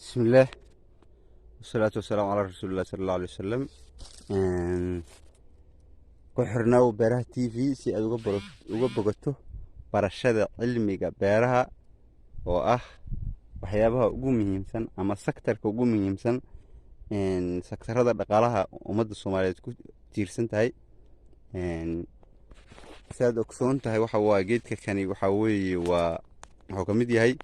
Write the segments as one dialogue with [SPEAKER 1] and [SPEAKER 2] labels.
[SPEAKER 1] Bismillaah, wasalaatu wasalaamu calaa rasuulillahi sala allahu alay wasalam. Ku xirnaaw Beeraha TV si aad uga bogato barashada cilmiga beeraha, oo ah waxyaabaha ugu muhiimsan ama sector-ka ugu muhiimsan sector-ada dhaqaalaha ummadda Soomaaliyeed ku tiirsan tahay. Siaad ogsoon tahay, waxa waa geedka kani, waxa weeye waa wuxuu ka mid yahay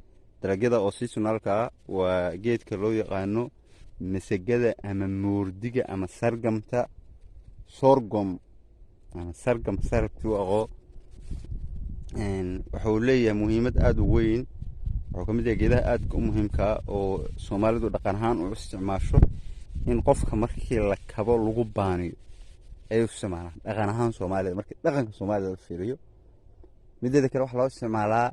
[SPEAKER 1] dalagyada oo seasonal-ka ah. Waa geedka loo yaqaano masagada ama moordiga ama sorghum-ta, sorghum ama sorghum sarabti u aqoo. Wuxuu leeyahay muhiimad aada u weyn. Wuxuu ka mid yahay geedaha aadka u muhiimkaa oo Soomaalidu dhaqan ahaan u isticmaasho in qofka markii la kabo lagu baaniyo ay u isticmaalaan dhaqan ahaan Soomaalida, markii dhaqanka Soomaalida la fiiriyo. Mideeda kale, waxaa loo isticmaalaa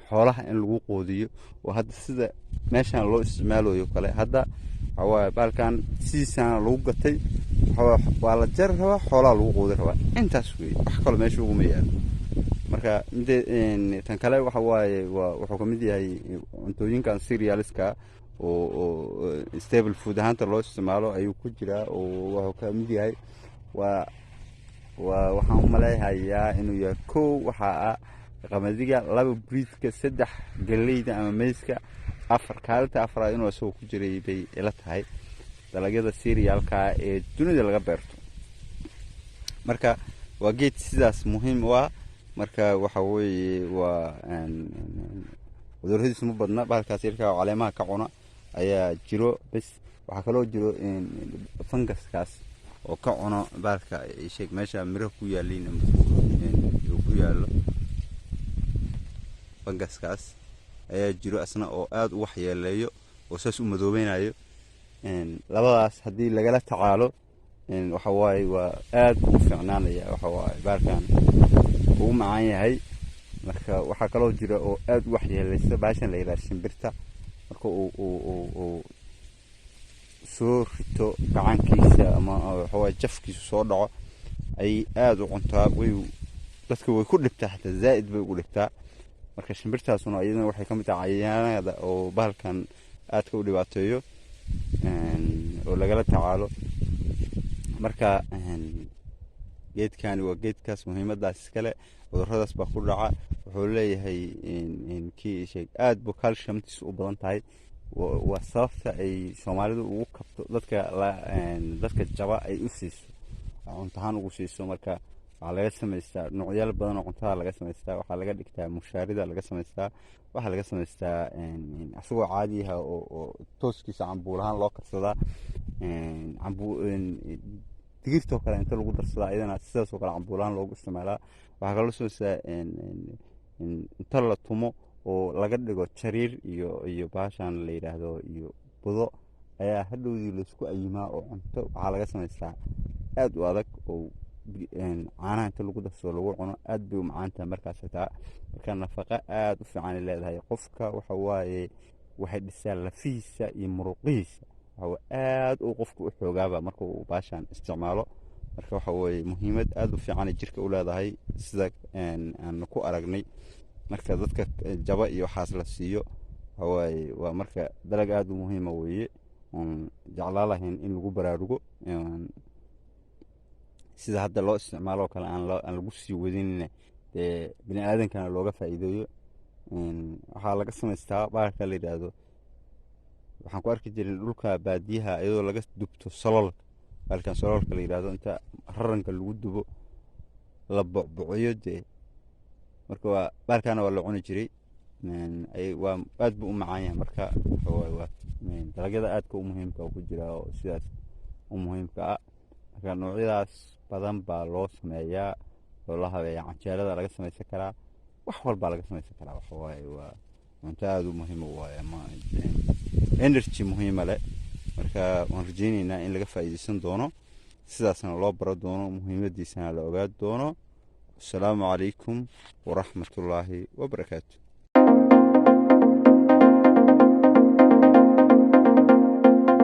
[SPEAKER 1] xoolaha in lagu quudiyo, oo hadda sida meeshan loo isticmaalayo kale. Hadda waxawaaye baalkan sidiisaana lagu gatay, waa la jari rabaa, xoolaha lagu quudi rabaa, intaas wey, wax kaloo meesha uguma yaalo. Marka mide tan kale waxa waaye waa wuxuu kamid yahay cuntooyinkan cereals-ka oo staple food ahaanta loo isticmaalo ayuu ku jiraa, oo wuxuu kamid yahay waa waxaan u maleehayaa inuu yahay kow waxaa ah qamadiga, laba briidka, saddex galleyda ama maize-ka, afar, kaalinta afraad inuu isagoo ku jiray bay ila tahay dalagyada cereal-ka ee dunida laga beerto. Marka waa geed sidaas muhiim u ah. Marka waxa weeye waa cuduradiisu ma badna. Bahalkaas yarka oo caleemaha ka cuna ayaa jiro bes. Waxaa kaloo jiro fungus-kaas oo ka cuno bahalka sheeg meesha miraha ku yaaliin uu ku yaalo. Fungus-kaas ayaa jiro asna oo aada u waxyeeleeyo oo saas u madoobeynayo. Labadaas haddii lagala tacaalo, waxa waaye waa aad u fiicnaanaya, waxa waaye bahalkan ugu macaan yahay. Marka waxaa kaloo jira oo aad u waxyeeleysa baashan la yidhaha shimbirta. Marka uu soo rito gacankiisa ama waxawaaye jafkiisu soo dhaco, ayay aada u cuntaa. Way dadka way ku dhibtaa, xataa zaa'id bay ugu dhibtaa. Marka shimbirtaasuna iyaduna waxay ka mid tahay cayayaanada oo bahalkan aadka u dhibaateeyo oo lagala tacaalo. Marka geedkani waa geedkaas muhiimadaas iskale. Cuduradaas baa ku dhaca. Wuxuu leeyahay kii sheeg aad buu calcium-tiisu u badan tahay. Waa sababta ay Soomaalidu ugu kabto dadka jaba ay u siiso, cunto ahaan ugu siiso. Marka waxaa laga samaystaa noocyaal badan oo cuntada laga samaystaa. Waxaa laga dhigtaa mushaarida laga samaystaa, waxaa laga samaystaa isagoo caadiyaha oo tooskiisa cambuul ahaan loo karsadaa, digirtoo kale inta lagu darsadaa, iyadana sidaas oo kale cambuul ahaan loogu isticmaalaa. Waxaa kaloo samaystaa inta la tumo oo laga dhigo jariir iyo baashan la yidhaahdo iyo budo ayaa hadhowdii laisku ayimaa, oo cunto waxaa laga samaystaa aada u adag oo caanaha inta lagu darsado lagu cuno. Aad bay u macaan tahay markaas xitaa. Marka nafaqo aada u fiicanay leedahay. Qofka waxa waaye waxay dhisaa lafihiisa iyo muruqihiisa, waxa aad uu qofku u xoogaaba marka uu baashan isticmaalo. Marka waxa weeye muhiimad aada u fiicanay jirka u leedahay, sida aan ku aragnay marka dadka jaba iyo waxaas la siiyo. Waxawaaye waa marka dalag aada u muhiima weeye oon jeclaa lahayn in lagu baraarugo sida hadda loo isticmaalo oo kale aan lagu sii wadinin, dee bini aadankana looga faa'iideeyo. Waxaa laga samaystaa bahalka la yidhaahdo, waxaan ku arki jiray dhulka baadiyaha iyadoo laga dubto saloolka. Bahalkan saloolka la yidhaahdo inta raranka lagu dubo la bocbociyo dee. Marka waa bahalkana waa la cuni jiray, waa aad buu u macaan yahay. Marka waxawaaye waa dalagyada aadka u muhiimka ku jira oo sidaas u muhiimka ah. Marka noocyadaas badan baa loo sameeyaa oo la habeeyaa. Canjeelada laga samaysan karaa, wax walbaa laga samaysan karaa. Waxawaaye waa cunto aada u muhiima waaye ama energy muhiima leh. Marka waan rajeyneynaa in laga faa'iideysan doono, sidaasna loo baro doono, muhiimadiisana la ogaan doono. Asalaamu calaykum waraxmatullaahi wabarakaatu.